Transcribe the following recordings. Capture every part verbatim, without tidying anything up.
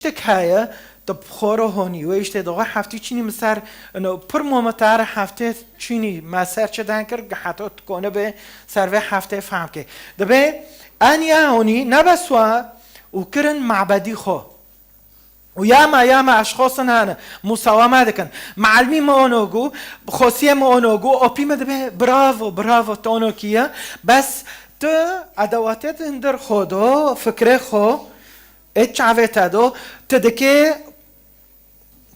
tiştek heye, tu bi xwe re honî. Wê îştê di xwe heftî çînî min ser, ino, pir mometar heftê çînî me ser çi den kir, heta tu kone be ser vê heftê fehm ke. Dibê en ya honî ne bes wa û kirin mabedî xwe. Û yama, yama eşxosin hene, musawama dikin. Mealmî me ono gu, xosiyê me ono gu, opî me dibe, bravo, bravo, tu ono kiye. Bes tu edewatê di hundir xwe do, fikrê xwe, ê çavê te do, tu dikê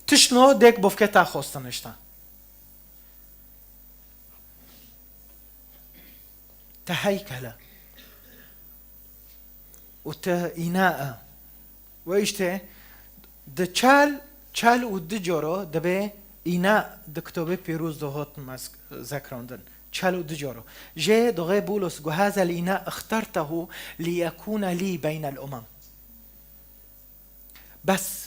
tişno dêk bofkê te xostin işte. Te heykele. Û te îna e. Wê îştê di çal, çal û du coro dibe îna di kitobê pîroz de hot mes-, zekrandin. Çal û du coro. Jê doxê Bûlos gu hazel îna ixtartehu liyekûne lî beynel umem. Bes.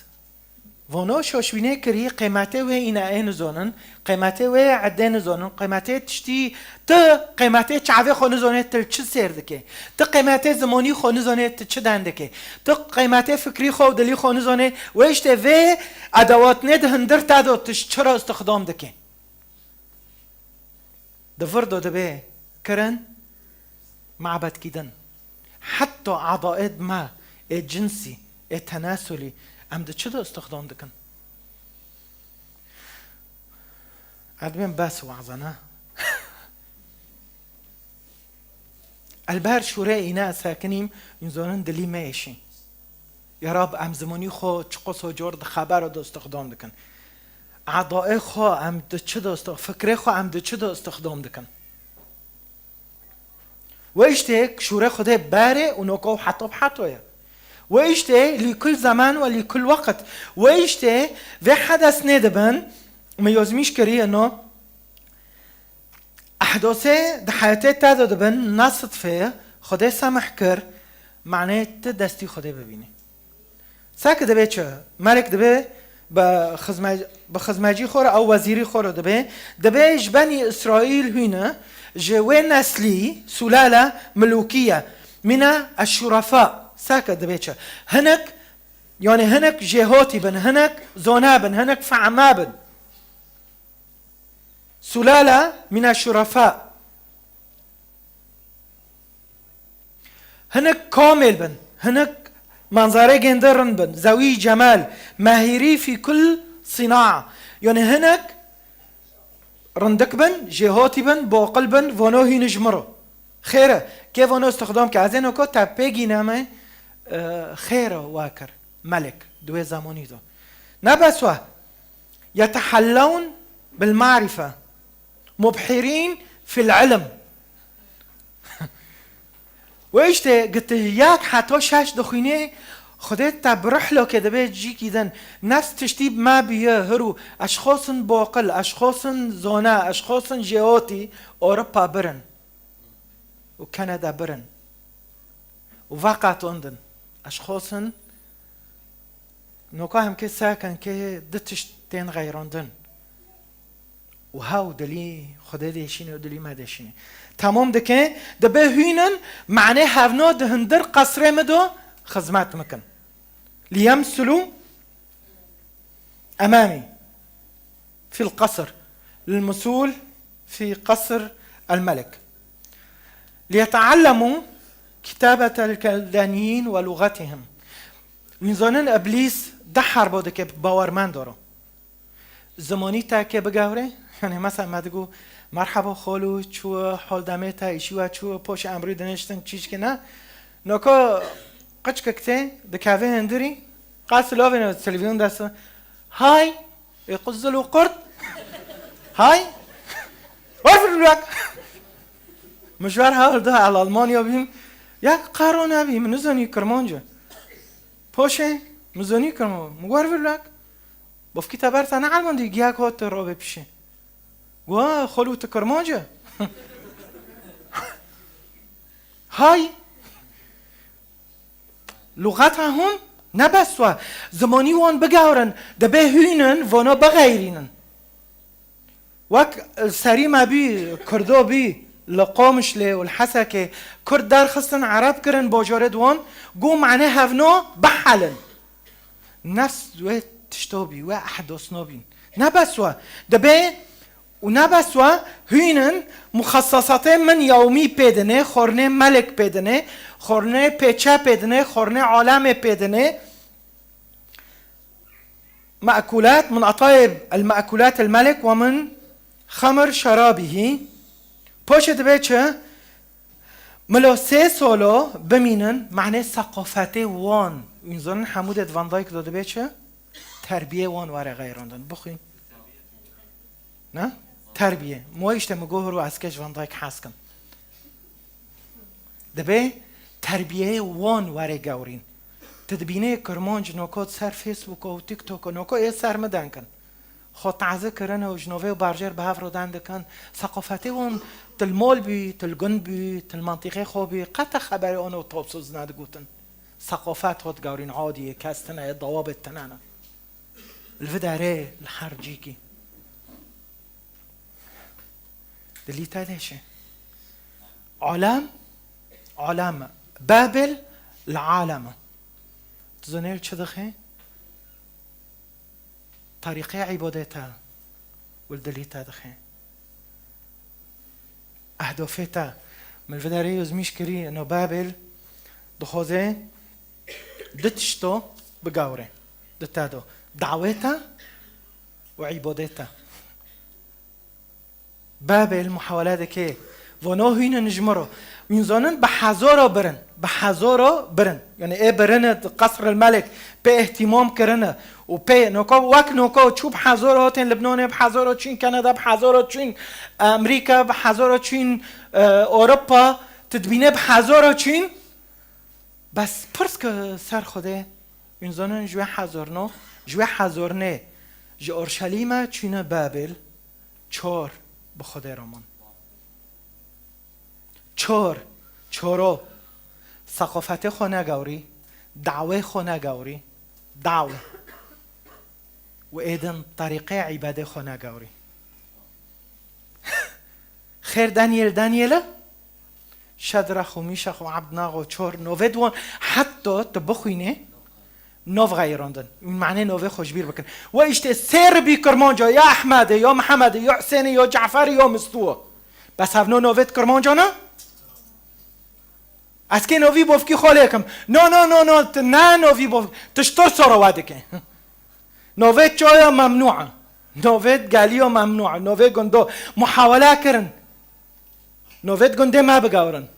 Vono şoşbînê kirî, qêmetê wê îna ê nizonin, qêmetê wê edê nizonin, qêmetê tiştî, tu qêmetê çavê xwe nizonê, tu li çi sêr dikê? Tu qêmetê zimonî xwe nizonê, tu çi den dikê? Tu qêmetê fikrî xwe û dilî xwe nizonê, wê îştê vê edewatnê di hundir te do tu ji çi re istixdam dikê? Di vir de dibe kirin mabedkî din. Heta adaê me ê cinsî, ê tenasulî, em di çi de istixdam dikin? Ez dibêm bes waza ne? Elber şûrê îne ez sekinîm, înzonin dilî me êşî. Ya Rab, em zimonî xwe çiqas cor di xebera de istixdam dikin. Edaê xwe em di çi de istix-, fikrê xwe em di çi de istixdam dikin? Wê îştê şûrê Xwedê berê û noka û heta bi heta ye. Wê îştê lî kul zeman we lî kul weqt. Wê îştê vê hedesnê dibin, me yozmîş kiriye no, Ehdosê di heyetê te de dibin, ne sidfê, Xwedê semih kir, manê tu destî Xwedê bibînî. Seke dibe çi? Melek dibe bi xizme-, bi xizmecî xwe re ew wezîrî xwe re dibe, dibe ji benî Îsraîl hûne, ji wê neslî, sulale milûkiye, mine eşşurefa, seke dibe çi? Hinek, yanî hinek jêhotî bin, hinek zona bin, hinek fehma bin. Sulale mine şurefa. Hinek kamil bin, hinek manzarê gênde rind bin, zewî cemal, mehîrî fî kul sînaa. Yanî hinek rindik bin, jêhatî bin, baqil bin, vano hîn ji min re. Xêr e, kê vano istixdam ke, ez ê noko te pê gîne me, e, xêr e wa kir, melek, di wê zemanî de. Ne bes wa, yetehellewun bil marife, mubhirîn fil ilm. Wê îşte giti yek heta şeş dixwînê, Xwedê te bi rihlo ke dibe cîkî din. Nefs tiştî bi me biye hirû, eşxosin boqil, eşxosin zona, eşxosin jeotî, Ewropa birin. Û Kanada birin. Û veqetondin. Eşxosin Noka hem kê sekin kê di tişt tên xeyrandin. Û hew dilî Xwedê dêşîne û dilî me dêşîne. Temam dike, dibe hûnin, manê hevno di hundir qesrê min do xizmet mikin. Liyemsulû emamî fil qesr. Lilmusul fî qesr el melek. Liyeteallemû kitabetel keldaniyîn ve lugatihim. Hûn zanin Îblîs deh herbo dike bawermend doro. Zimanî te ke bigewre, yanî mesela me digo, "Merhaba xalo, çû hol demê te, îşî we çû, poşê emrî diniştin, çîçkî ne?" Noka qiçkik tê, dikeve hindirî, qas lavê ne televîzyon dest, "Hay, ê quzil û qurt, hay, war vir lak." Min ji wer hewlda el Almanya bîm, ya qaro nebî, min nizanî Kirmanc e. Poşê, min zanî Kirmanc, min war vir lak. Bofkî te ber te ne Alman dî, giyak hot te robe pişê. Gwa, xolû tu Kirmanc e. Hay! Lûxeta hûn ne bes we. Zimanî wan bigewrin, dibe hûnin, vana bixeyrînin. Wek, e, serî me bî, Kurdo bî, li Qamişlê û li Hesekê, Kurd derxistin, Ereb kirin, bajarê di wan, got, "Mane hevno bihelin." Nefs wê tişto bî, wê ehdosno bîn. Ne bes we. Dibê û ne bes we hûnin muxesesatê min yewmî pê dinê, xornê melek pê dinê, xornê pêçe pê dinê, xornê alemê pê dinê. Me'kulat, min atayê el me'kulat el melek we min xemir şerabî hî. Poşê dibê çi? Milo sê solo bimînin, manê seqofetê wan. Înzanên hemû de di Van Dijk de dibê çi? Terbiyê wan were xeyrandin. Bixwîn. Ne? Terbiye. Mo işte mi gohir û eske ji Van Dijk hez kim. Dibê terbiyeyê wan were gewrîn. Tu dibînê Kirmanc noko ser Facebook û TikTok û noko ê ser mi denkin. Xwe taze kirine û ji novê û berjêr bi hev re deng dikin. Seqofetê wan til mol bî, til gund bî, til mentiqê xwe bî, qet te xeberê wan û topsuz nedigotin. Seqofet hot gewrîn adiyê kes tine ye, dawabê tine ne. Li vê derê li her cîkî. Dilî te deşe. Alem, alem. Babil, li alem. Tu zanî li çi dixe? Terîqê îbadeta û li dilî te dixe. Ehdafê te. Min vê derê yozmîş kirî, ino Babil dixwaze du tişto bigawre. Di te do. Dawê te û îbadê te. Babil muhawele dike. Vano hûnin ji min re. Hûn zanin bi hezara birin. Bi hezara birin. Yani ê birine di Qesr el Melek pê îhtîmam kirine. Û pê noka wek noka çû bi hezara hatin Libnanê, bi hezara çûn Kanada, bi hezara çûn Amerîka, bi hezara çûn, e, Ewropa. Tu dibîne bi hezara çûn. Bes pirs ke ser Xwedê, hûn zanin ji wê hezarno, ji wê hezarnê ji Orşelîme çûne Babil, çor bi Xwedê re man. Çor, çoro, seqofetê xwe negewrî, dawê xwe negewrî, daw. Û êdin terîqê îbadê xwe negewrî. Xêr Daniel, Daniel e? Şedrax û Mîşax û Ebdnaxo çor novê di wan heta tu bixwînê, nov xeyirandin. Manê novê xwe ji bîr bikin. We îşte sê ribî Kirmanca, ya Ehmedê, ya Mihemedê, ya Husênê, ya Ceferê, ya Mistû. Bes hevno novê di Kirmanca ne? Ez kê novî bovkî xwe lê kim. No, no, no, no, tu ne novî bov-, tu ji tirsa re we dike. Novê çaya memnû e. Novê geliya memnû e. Novê gundo. Muhawele kirin. Novê gundê me bigewrin.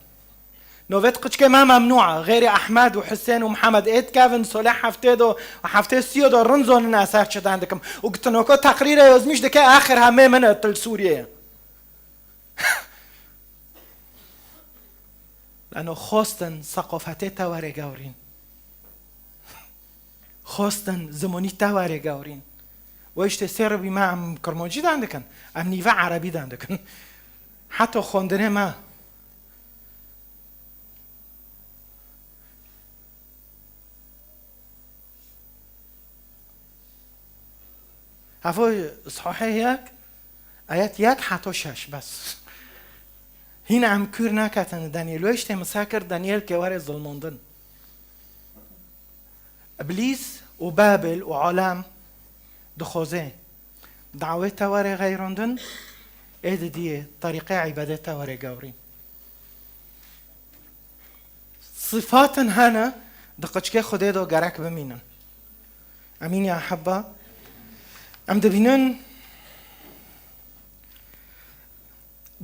Novê qiçkê me memnû e. Xêrê Ehmed û Husên û Mihemed ê dikevin solê heftê do, heftê sî do rin zonin ez ser çi den dikim. Û gitinoka teqrîrê yozmîş dike axir hemê min e til Sûriyê. Lano xwestin seqofetê te were gewrîn. Xwestin zimonî te were gewrîn. We îşte sê ribî me em kirmancî dan dikin. Em nîve erebî dan dikin. Heta xwendinê me. Hevû sahih yek, ayet yek heta şeş bes. Hîn em kûr neketin Daniel. Wê îşte misa kir Daniel ke were zilmandin. Îblîs û Babil û alem dixwaze dawê te were xeyrandin, ê didiyê terîqê îbadê te were gewrîn. Sifatin hene di qiçkê Xwedê de gerek bimînin. Emîn ya hebba. Em dibînin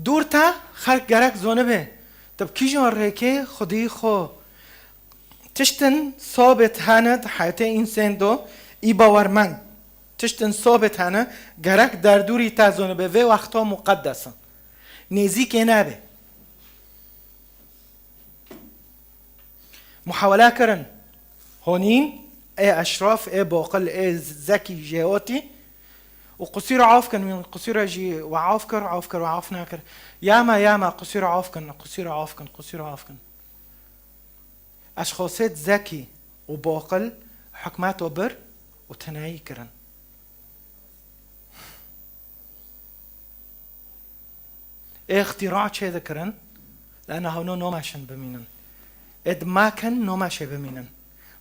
dûr te xelk gerek zonibe. Tu bi kîjan rêkê Xwedî xwe tiştin sabit hene di heyetê însan do î bawermend. Tiştin sabit hene gerek derdûrî te zonibe. Vê wexta muqeddes in. Nêzîkê nebe. Muhawele kirin. Honîn, ê eşraf, ê boqil, ê zekî, jêhotî. Û qusîr af kin, wîn qusîra jî we af kir, af kir, we af nekir. Yama, yama, qusîr af kin, qusîr af kin, qusîr af kin. Eşxosêt zekî û boqil hikmeto bir û tineyî kirin. Ê îxtîra çê dikirin, lena hewno nomeşin bimînin. Ê dimakin nomeşê bimînin.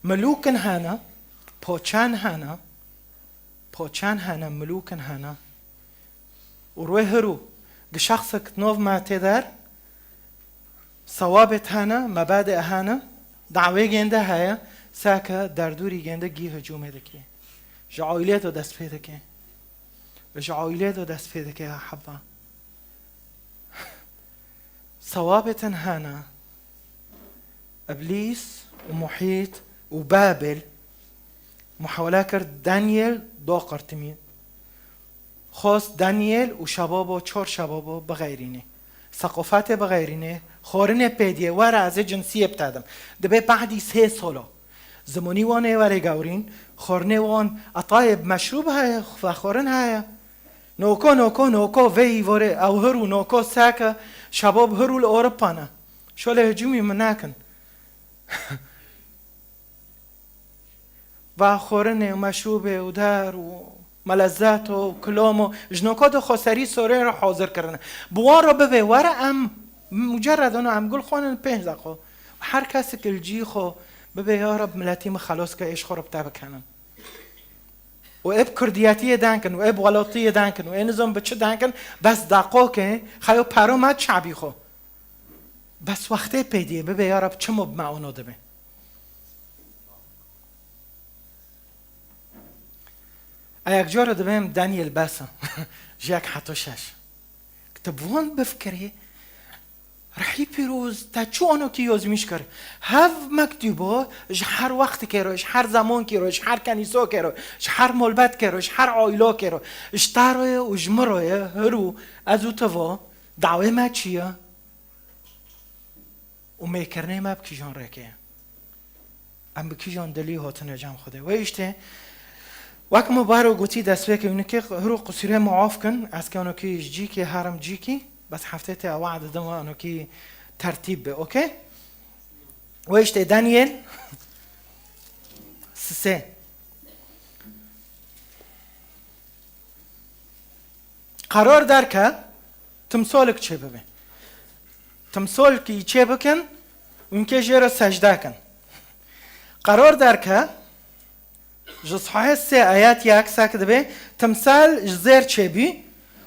Milûkin hene, Poçan hene, poçan hene, milûkin hene. Û rûyê hirû, gi şexsek nov me tê der, sewabêt hene, mebadê hene, dawê gênde heye, seke derdûrî gênde gî hicûmê dike. Ji aîlê de dest pê dike. Ji aîlê de dest pê dike, heba. Sewabêtin hene. Îblîs û Muhît û Babil muhawele kir Daniel do qirtimî. Xwest Daniel û şebabo, çor şebabo bixeyrînê. Seqofatê bixeyrînê, xwarinê pê diyê, were ez ê cinsiyê bi te dim. Dibê bahdî sê solo. Zimonî wan ê werê gewrîn, xwarinê wan etayê bi meşrûb heye, vexwarin heye. Noko, noko, noko, vê îvorê, ew hir û noko seke, şebab hir û li Ewropa ne. Şolê hicûmî min nakin. Va xwarinê û meşrûbê û der û melezeto û kilomo, ji noko de xweserî sorê re hazir kirine. Bi wan re bivê, were em mucerredin û em gul xwanin pênc deqo. Her kesek li cî xwe bibê, ya Reb, miletî min xelos ke, ê ji xwe re bi te bikenin. Û ê bi kurdiyetiyê denkin, û ê bi welatiyê denkin, û ê nizam bi çi denkin, bes daqokê, xeyo pero me çabî xwe. Bes wextê pê diyê, bibê, ya Reb, çimo bi me ono dibe. Ê yek cara dibêm Daniel bes e. Ji yek heta şeş. Tu bi wan bifikirî, Rihî pîroz, te çi onokî yozmîş kir? Hev mektûbo ji her wextikê re, ji her zemonkî re, ji her kenîsokê re, ji her molbetkê re, ji her aîlokê re, ji te re ye û ji min re ye, hir û ez û tu vo, dawê me çi ye? Û mêkirinê me bi kîjan rêkê ye? Em bi kîjan dilî hatine cem Xwedê? Wê îştê, wek min baro gotî destpêkê, wî nikê hiro qusûrê min af kin, ez kê onokî ji cîkê herim cîkî, bes heftê te ewa didim we onokî tertîb be, okey? Wê îştê Daniel sisê. Qerar derke, timsolek çê bibe. Timsolkî çê bikin, ûnkê jê re secde kin. Qerar derke, ji sahê sê ayet yek sek dibe, timsal ji zêr çê bî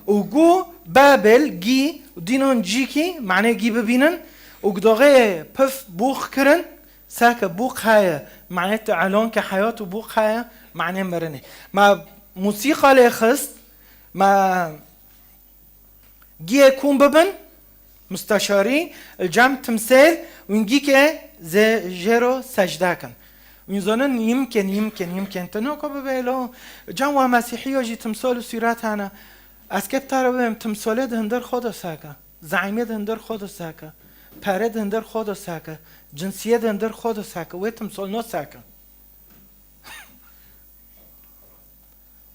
û gu Babel gî û dînon cîkî, manê gî bibînin û gidoxê pif bûx kirin, seke bûq heye, manê tu elonke heyat û bûq heye, manê mirinê. Me musîqa lê xist, me giyê kûn bibin, musteşarî, li cem timsêl, wîn gîkê zê-, jê ro secde kin. Wîn zonin yimkin, yimkin, yimkin. Tino ku bibê lo, cem wa mesîhiyo jî timsol û sûret hene. Ez kê bi te re bibêm, timsolê di hindir xwe de seke. Zeîmê di hindir xwe de seke. Pere di hindir xwe de seke. Cinsiyê di hindir xwe de seke. Wê timsolno seke.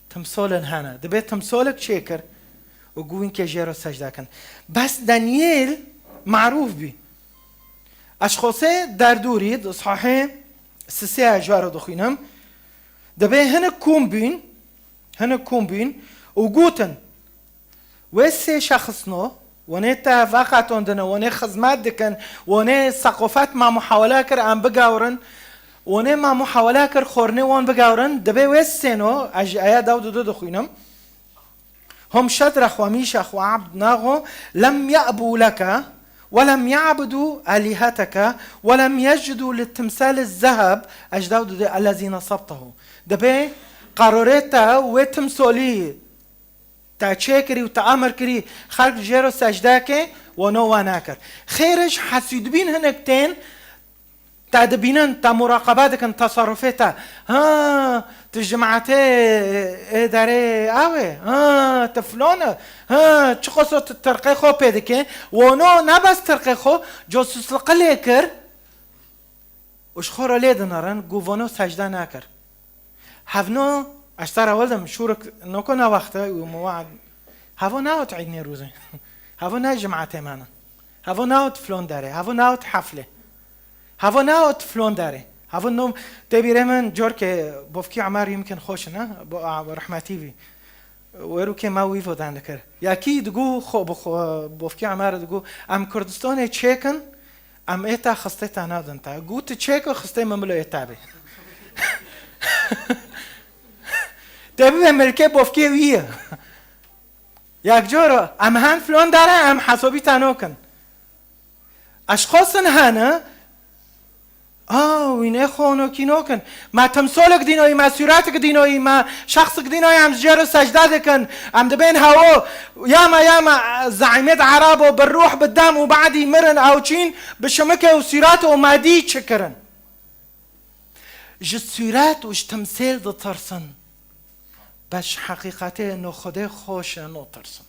Timsolên hene. Dibê timsolek çêkir û gu wînkê jê re secde kin. Bes Daniel marûf bî. Eşxosê derdûrî di sahê sisê jê re dixwînim. Dibê hinek kom bîn, hinek kom bîn û gotin, Wê sê şexsno, wanê te veqetandine, wanê xizmet dikin, wanê seqofet me muhawele kir em bigewrin, wanê me muhawele kir xornê wan bigewrin, dibê wê sêno, ez ji aya dew didu dixwînim. Hom şedrex we mîşex we abd naxo, lem ye'bu leke, we lem ye'budu aliheteke, we lem yecdu li timsali zeheb, ez ji dew didu ellezî nesebtehu. Dibê qerorê te wê timsolî te çêkirî û te emir kirî, xelk jê re secde ke, wano wa nekir. Xêr e ji hesûdbîn hinek tên, te dibînin, te muraqebe dikin, teserufê te. Ha, tu ji cemaetê ê derê ew ê. Ha, tu filon e. Ha, çiqas tu tirqê xwe pê dike. Wano ne bes tirqê xwe, cosûsliqe lê kir. Û ji xwe re lê dinerin, gu vano secde nekir. Hevno, ez te re weldim, şûrik noko ne wexte û muwad. Hevo newt Eîd Nêrûzê. Hevo ne cemaetê me ne. Hevo newt filon derê. Hevo newt heflê. Hevo newt filon derê. Hevo no, tê bîrê min corkê Bofkî Emer yimkin xweş ne, bo, a, rehmetî bî. Werûkê me wî vodan dikir. Yakî digu xwe bi xwe, Bofkî Emer digu, em Kurdistanê çêkin, em ê te xistê te nadin te. Gu tu çêko xistê min bilo ê te bê. Tê bibe milkê bofkê wî ye. Yek cor em hen filon dere, em hesabî te nokin. Eşxasin hene, a, wî nê xwe nokî nokin. Me timsolik dînoyî, me sûretik dînoyî, me şexsik dînoyî, em ji cêr û secde dikin. Em dibên hewo, ya me, ya me, zeîmêt Erebo bi ruh, bi dem û badî mirin, ew çîn bi şimikê û sûret û me dî çi kirin. Ji sûret û ji timsêl ditirsin. Bes ji heqîqetê no Xwedê xweş e, notirsin.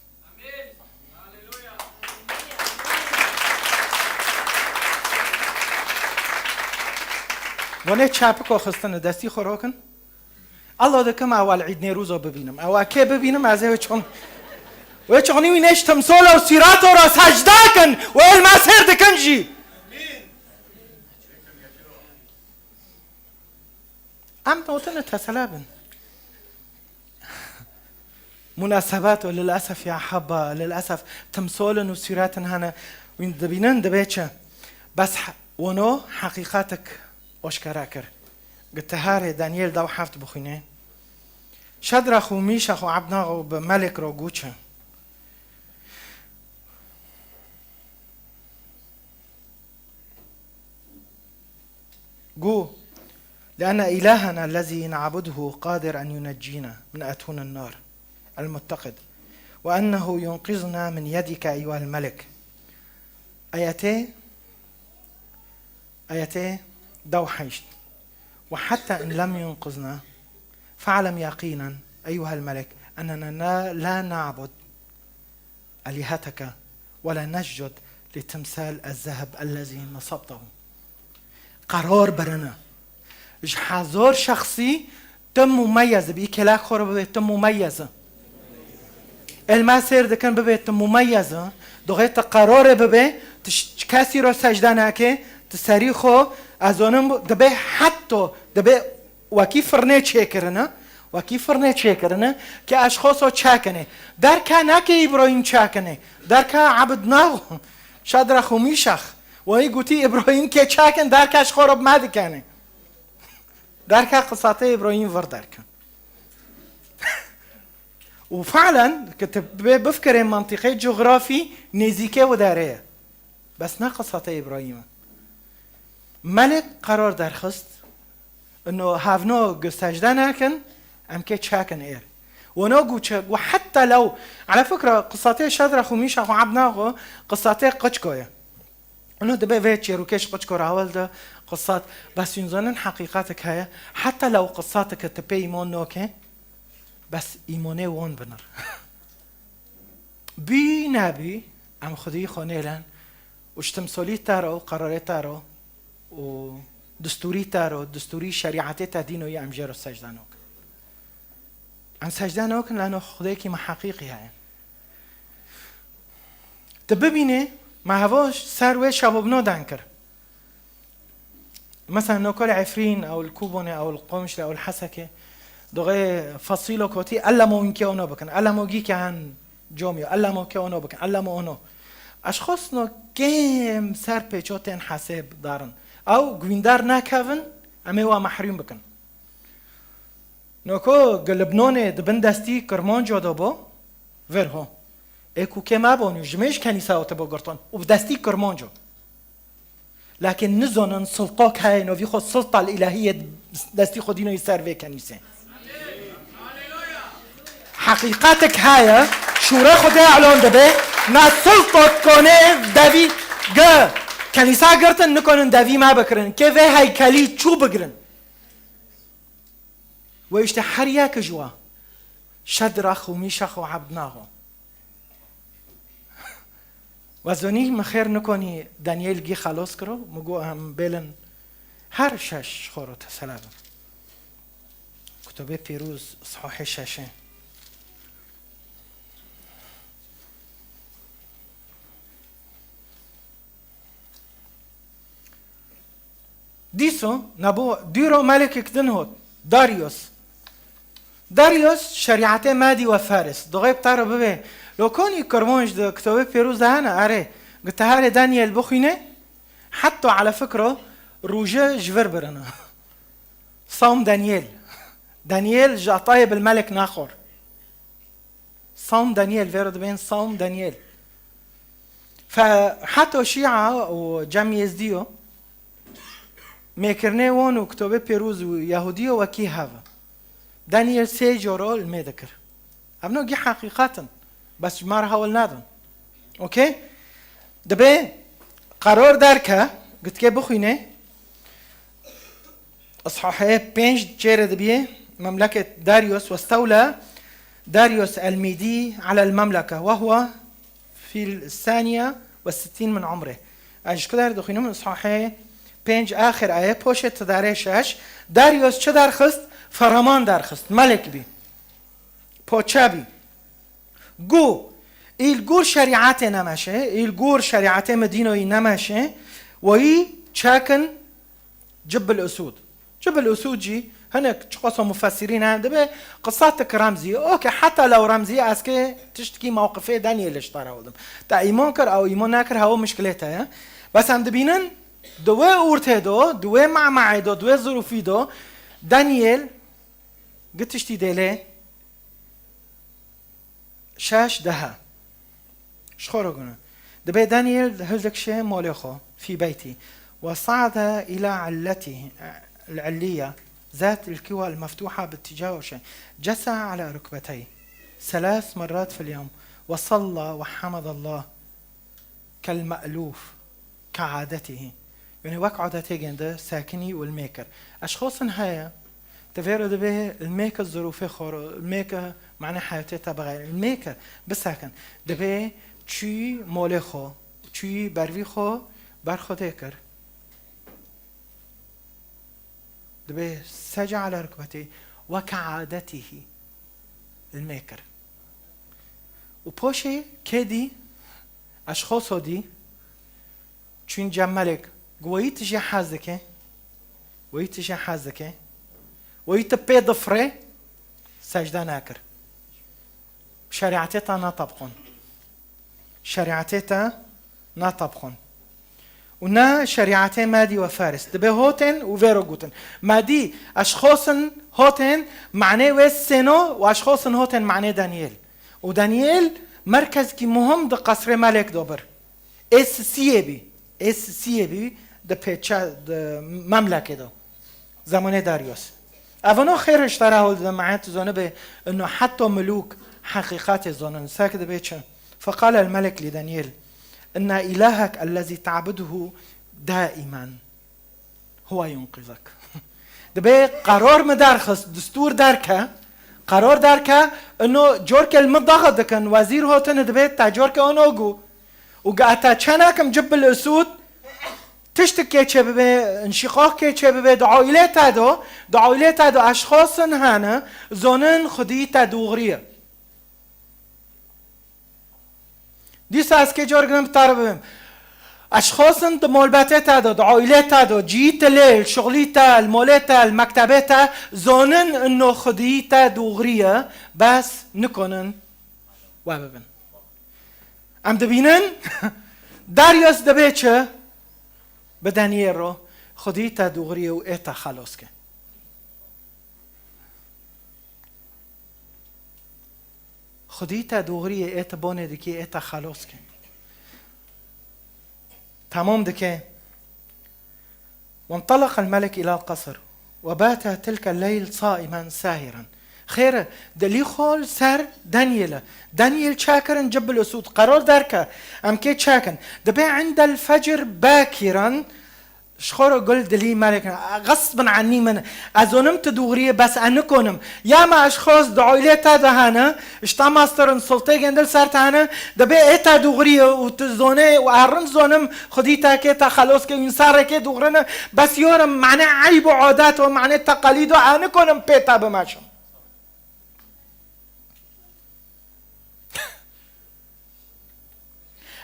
Wanê çapiko xistine, destî xwe rokin. Allah dikim ew el Îd Nêrûzo bibînim. Ew kê bibînim, ez ê wê çon-, wê çonî wî nêş timsol û sîrato ra secde kin û el me sêr dikin jî. Em notine tesela bin. Munasebat û lilesef ya heba, lilesef timsolin û sûretin hene. Wîn dibînin dibê çi? Bes he-, wano heqîqatik oşkera kir. Gitiharê Daniel dew heft bixwîne. Şedrax û Mîşax û Ebnago bi melek ro gûçe. Gu, لأن إلهنا الذي نعبده قادر أن ينجينا من أتون النار المتقد، وأنه ينقذنا من يدك أيها الملك. Ayetê, ayetê dew heşt. وحتى إن لم ينقذنا، فاعلم يقينا أيها الملك أننا لا، لا نعبد آلهتك ولا نسجد لتمثال الذهب الذي نصبته. Qeror birine. Ji hezor şexsî tu mumeyez bî, kêlek xwe re bibe tu mumeyez. El me sêr dikin bibe tu mumeyez. Doxê tu qerorê bibe, tu ş-, kesî re secde nake, tu serî xwe, ez zonim, dibe hetto, dibe Wekî firnê çêkirine, wekî firnê çêkirine, ke eşxoso çekine. Derke nake Îbrahîm çekine. Derke Ebdnego, Şedrax û Mîşax. Wayî gotî Îbrahîm ke çekin, derke ji xwe re bi me dikene. Derke qisatê Îbrahîm vir derke. Û fe'len, ke tu bê bifkirê mantîqê cografî nêzîkê û derê ye. Bes ne qisatê Îbrahîm e. Melek qerar derxist, ino hevno gu secde nekin, em kê çekin êr. Wano gu çi, gu hetta lew, ala fikra, qisatê Şedrax û Mîşax û Ebnago, qisatê qiçko ye. Ino dibe vê çêrokê ji qiçko re hewil de, qisat, bes hûn zanin heqîqatek heye, hetta lew qisateke tu pê îmon noke, bes îmonê won binir. Bî nebî, em xwedî xwe nêlen û ji timsolî te re û qerarê te re û distûrî te re û distûrî şerîetê te dîno yê em jê re secde nokin. Em secde nokin, lano Xwedêkî me heqîqî heye. Tu bibînê, me heva ser wê şevobno den kir. Mesela, noko li Efrîn, ew li Kûbonê, ew li Qomşlê, ew li Hesekê, doxê Fasîlo kotî, "Ellemo wînkê ono bikin, ellemo gî ke hen comî, ellemo ke ono bikin, ellemo ono." Eşxosno kêm ser pêço tên hesêb darin. Ew gwîndar nekevin, em ê wa mehrûm bikin. Noko gi Libnonê di bin destî Kirmanco de bo, vir ho. Ê ku kê me bo nû, ji mêj kenîsa û te bo girtin û bi destî Kirmanco. Lakin nizonin siltok heye, novî xwe silta îlahiyê destî xwe dîno ser vê kenîsê. Heqîqetek heye, şûre Xwedê elon dibe, me siltok konê devî gi kenîsa girtin, nikonin devî me bikirin, kê vê heykelî çû bigirin. Wê işte her yek ji wa, Şedrax û Mîşax û Ebdnago. We zonî min xêr nikonî Daniel gî xelos kiro, min got em bêlin her şeş xwe ro tesela bin. Kutubê Pîroz, sahî şeşê. Dîso, nebû, dûro melekek din hot, Darius. Darius, şerîetê Medî we Faris. Doxê bi te re bibê. Lo konî Kirmanc di Kitobê Pêroz de hene, erê. Gi te herê Daniel bixwîne, hetta ele fikro, rûje ji vir birine. Sawm Daniel. Daniel ji etayê bil melek naxor. Sawm Daniel, vêro dibên Sawm Daniel. Fe heta Şîa û Cem Yêzdiyo, mêkirinê wan û kitobê pêroz û Yahûdiyo wekî hev e. Daniel sê coro li mê dikir. Ev no gî heqîqat in. Bes ji me re hewl nadin. Okey? Dibe qeror derke, gitke bixwîne, Îshahê pênc çêre dibiye, memleket Darius, westewle Darius el-Mîdî alel memleke, ve huwe fîl saniye ve sittîn min umrê. Ez ji ku der dixwînim, Îshahê pênc axir aye, poşê tidare şeş, Darius çi derxist? Ferman derxist, melek bî. Poçe bî. Gu, îl gur şerîetê nemeşe, îl gur şerîetê Medînoyî nemeşe, weyî çekin Cibbil Usûd. Cibbil Usûd jî hinek çiqasa mufessirîn hene, dibe qisatik remzî. Okey, heta lew remzî ez kê tiştikî mewqifê Daniel ji te re holdim. Te îman kir, ew îman nekir, hewa mişkilê te ye. Bes em dibînin, di wê ortê do, di wê mamaê do, di wê zirûfî do, Daniel gi tiştî dêlê, şeş deh. Ji xwe re gune. Dibe Daniel hildik şê molê xwe, fî beytî. Ve sa'de ila illetihi, el-illiye, zat il-kiwa el-meftuha bi ticahoşe. Cesa ala rukbetey. Selas merrat fil yom. Ve salla ve hamedallah. Kel me'lûf, ke adetihî. Yanî wek adetê gende sekinî û li mêkir. Eşxosin heye, te vê re dibe li mêkir zirûfê xwe re, li mêkir mane heyatê te bixeyr, li mêkir bisekin. Dibe çûyî molê xwe, çûyî bervî xwe ber Xwedê kir. Dibe seca ala rukbetê weke adetihî li mêkir. Û poşê kê dî? Eşxoso dî. Çûn cem melek. Gu weyî tu jê hez dike? Weyî tu jê hez dike? Weyî tu pê difirê? Secde nekir. Şerîetê te natabqon. Şerîetê te natabqon. Û ne şerîetê Medî ve Faris. Dibe hotên û vê re gotin. Medî, eşxosin hotên manê wê sêno û eşxosin hotên manê Daniel. Û Daniel merkezkî muhim di qesrê melek do bir. Ê sisiyê bî. Ê sisiyê bî di pêçe, di memlekê do. Zemanê Darius. Evano xêr ji te re hol dide, mehet zonibe ino heta milûk heqîqetê zonin. Sek dibe çi? Feqale el-melek li Daniel, inna ilahek ellezî ta'buduhu daimen huwa yunqizek. Dibe qeror min derxist, distûr derke, qeror derke, ino corke li min daxa dikin, wezîr hotine dibe te corke ono gu. Û ge ete çenekim cibbil usûd, tiştik kê çê bibe, înşîqaq kê çê bibe, di aîlê te do, di aîlê te do eşxosin hene, zonin xwedî te dûxrî ye. Dîsa ez kê cor girim bi te re bibim. Eşxosin di molbetê te do, di aîlê te do, cihî te lê, li şixulî te, li molê te, li mektebê te, zonin ino xwedî te dûxrî ye, bes nikonin we bibin. Em dibînin, Darius dibê çi? Bi Daniel re, Xwedî te dûxiriyê û ê te xelos ke. Xwedî te dûxiriyê, ê te bonê dikê, ê te xelos ke. Tamam dike. وانطلق الملك إلى القصر، وبات تلك الليل صائما ساهرا. Xêr e, dilî xwe li ser Daniel e. Daniel çakirin Cibbil Usûd, qeror derke, em kê çakin. Dibe indel fecr bakiran, ji xwe re gul dilî melek ne. Xesbin ennî min. Ez zonim tu dûxiriyê, bes ez nikonim. Ya me eşxos di aîlê te de hene, ji te mastirin, sultê gêndil ser te hene, dibê ê te dûxirî ye û tu zonê û ez rind zonim xwedî te kê te xelos ke, însan rê kê dûxirine, bes yorim mane eyb û adet û mane teqalîd û ez nikonim pê te bimeşim.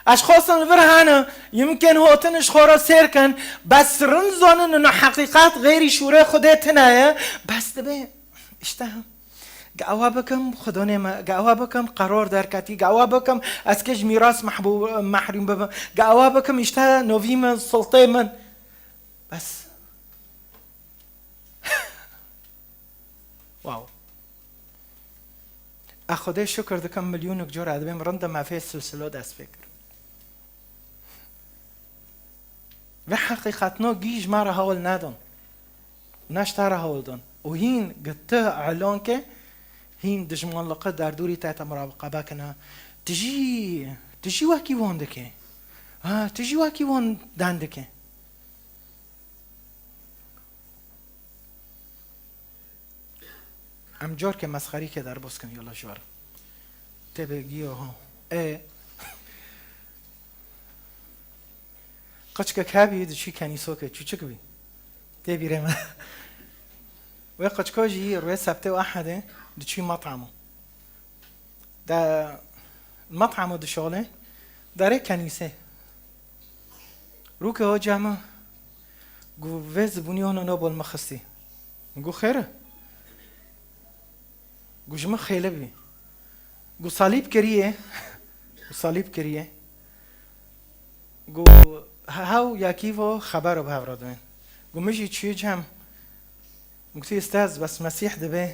Eşxosin li vir hene, yimkên hotin ji xwe re sêr kin, bes rind zonin ino heqîqet xeyrî şûrê Xwedê tine ye, bes dibe, işte, ge ewa bikim, xwedonê me, ge ewa bikim, qeror derketî, ge ewa bikim, ez kê ji mîras mehbû-, mehrûm bibim, ge ewa bikim, işte, novî min, sultê min. Bes. Wow. Ez Xwedê şukir dikim, milyonek cor ez dibêm, rind e me vê silsilo dest pê kir. Vê heqîqetno gî ji me re hewl nedon. Ne ji te re hewl don. Û hîn gi tu elon ke, hîn dijmanliqe derdorî te te murabiqebe kine. Tu jî, tu jî wekî wan dike. Ha, tu jî wekî wan den dike. Em carke mesxerî ke derbas kin, yala ji we re. Tê bê giyo ho. Ê. Qiçkek hebî, diçî kenîsoke, çûçik bî. Tê bîrê me. Wê qiçko jî rûyê sebtê û ehedê diçî met'amo. De met'amo dişolê, derê kenîsê. Rûke hoca me, gu vê zibûnî hona no bol me xistî. Gu xêr e? Gu ji min xêli bî. Gu salîb kiriye. Gu salîb kiriye. Gu he-, hew yekî vo xebero bi hev re dibên. Gu min jî çûyî cem. Gotî, "Ustaz, bes Mesîh dibê,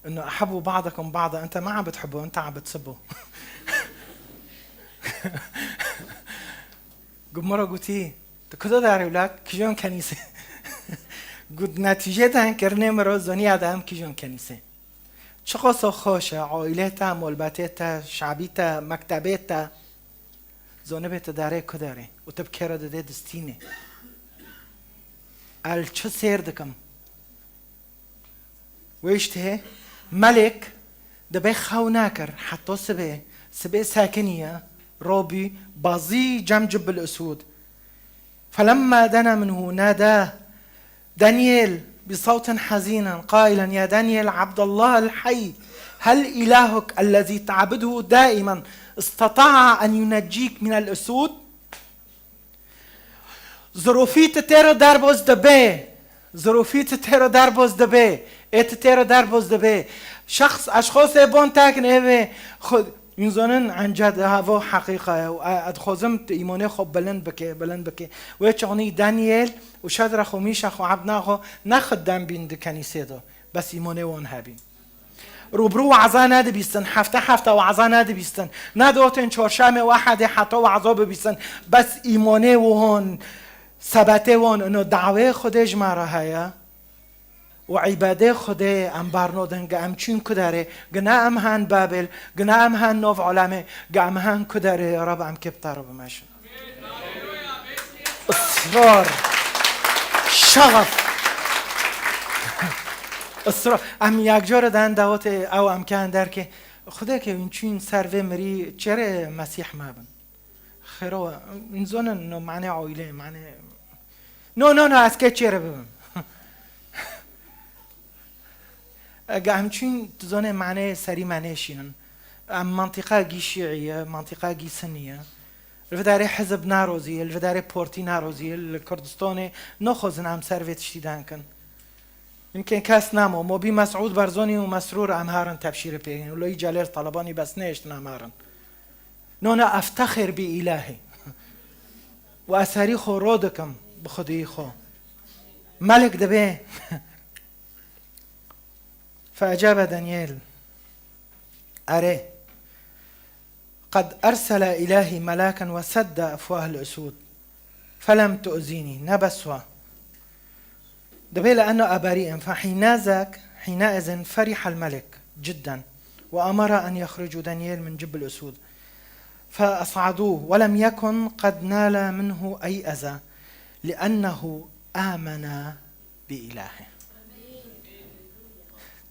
إنه أحبوا بعضكم بعضا، أنت ما عم بتحبه، أنت عم بتسبه." Gu min re gotî, "Tu kuda darê wila, kijon kenîsê?" Got, "Netîcê de em kirinê min re zoniya de em kijon kenîsê." Çiqaso xweş e, aîlê te, molbetê te, şabî te, mektebê te. Zonibê tu derê ku derê û tu bi kê re didê distînê. El çi sêr dikim? Wê îştê melek dibê xew nakir heta sibê, sibê sekiniye, robî, bazî cem cib bil usûd. فلما دنا منه ناداه دانيال بصوت حزين قائلا: يا دانيال عبد الله الحي، هل إلهك الذي تعبده دائما استطاع أن ينجيك من الأسود؟ Zirûfî tu têro derbos dibê. Zirûfî tu têro derbos dibê. Ê tu têro derbos dibê. Şexs, eşxosê bon tekin ê vê xwe. Hûn zonin enced havo heqîqa ye û e-, ez dixwazim tu îmonê xwe bilind bike, bilind bike. Wê çaxnî Daniel û Şedrex û Mîşex û Ebdnego ne xidem bîn di kenîsê de. Bes îmonê wan hebîn. Rûbirû waza nedibîstin, hefte hefte waza nedibîstin. Nedotên çarşemê û ehedê heta waza bibîstin. Bes îmonê wan, sebetê wan, ino dawê Xwedê ji me re heye. Û îbadê Xwedê em barnodin, gi em çûn ku derê, gi ne em hen Babel, gi ne em hen nav alemê, gi em hen ku derê, ya Rab, em kê bi te re bimeşin. Israr. Şexef. Israr. Em yek cara de en dawetê ew em kên derkê. Xwedê ke hûn çûn ser vê mirî çêrê Mesîh me bin. Xêro, hûn zonin no mane aîlê, mane. No, no, no, ez kê çêre bibim. Ege em çûn, tu zonê maneyê serî me nêşînin. Em mantîqa gî şîî ye, mantîqa gî sinî ye. Li vê derê hizib narozî ye, li vê derê portî narozî ye, li Kurdistanê naxwazin em ser vê tiştî de kin. Yimkên kes namo. Mobî Mesûd Barzanî û Mesrûr em herin tebşîrê pê yên. Wilo î Celêl Talebanî bes nehiştin em herin. Nona eftexir bi îlahî. Û ez herî xwe ro dikim bi xwediyî xwe. Melik dibê. فأجاب دانيال: Erê. قد أرسل إلهي ملاكا وسد أفواه الأسود فلم تؤذيني. Ne bes wa. دبي لأنه أبريء. فحينذاك، حينئذ فرح الملك جدا وأمر أن يخرجوا دانيال من جب الأسود. فأصعدوه ولم يكن قد نال منه أي أذى لأنه آمن بإلهه.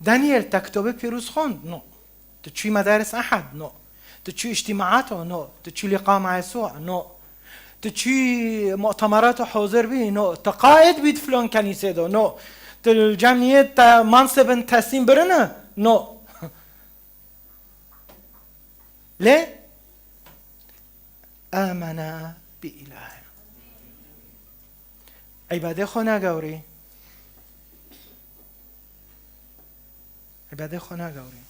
Daniel te kitabê pîroz xwend? No. Tu çûyî medaris ehad? No. Tu çûyî îctîmaata? No. Tu çûyî lîqa me Yesûa? No. Tu çûyî mu'temerata hazir bî? No. Tu qaîd bî di filan kenîsê de? No. Tu li cem niyê te mansibin teslîm birine? No. Lê amena bi îlahê. Îbadê xwe nagewrî. Îbadê xwe nagewrî.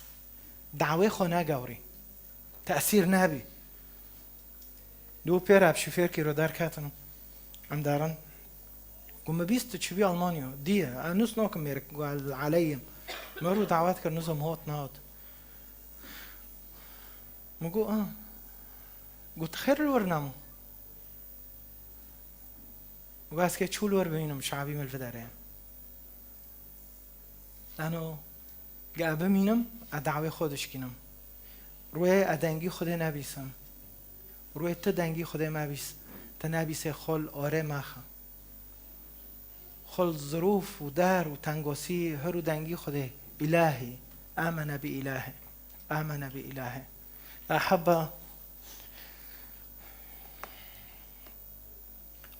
Dawê xwe nagewrî. Tesîr nebî. Dû pêre bi şofêrkî ro derketin. Em derin. Got, "Me bîst tu çûbî Almanya." Diye. Ez nûs nakim mêrik, got, "Ez eleyim." Me rû dawet kir, nizam hot nehot. Min got, a. Got, xêr li wir namo. Got, ez kê çû li wir bimînim, şabî min li vir derê. Lano, ge bimînim, e dawê xwe dişkînim. Rûyê e dengî Xwedê nebîsim. Rûyê tu dengî Xwedê mebîs, tu nebîsê xol orê mexe. Xol zirûf û der û tengosî hir û dengî Xwedê. Îlahî, amene bi îlahê. Amene bi îlahê. Ehebba.